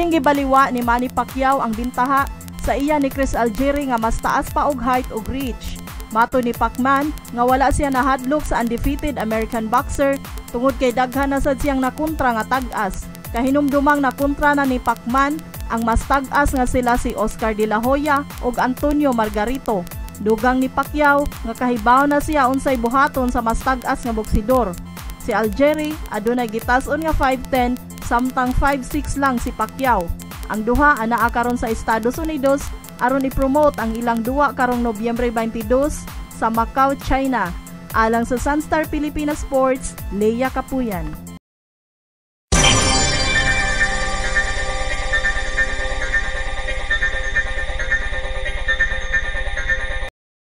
Iring gibaliwa ni Manny Pacquiao ang bintaha sa iya ni Chris Algieri nga mas taas pa og height ug reach. Mato ni Pacman nga wala siya nahadlok sa undefeated American boxer tungod kay daghan na sad siyang nakontra nga tag-as. Kahinumdumang nakontra na ni Pacman ang mas tag-as nga sila si Oscar De La Hoya ug Antonio Margarito. Dugang ni Pacquiao nga kahibaw na siya unsay buhaton sa mas tag-as nga boksidor. Si Algieri adunay gitas-on nga 5'10 samtang 5'6 lang si Pacquiao. Ang duha anaa karon sa Estados Unidos aron i-promote ang ilang duwa karong Nobyembre 22 sa Macau, China. Alang sa Sunstar Pilipinas Sports, Leia Capuyan.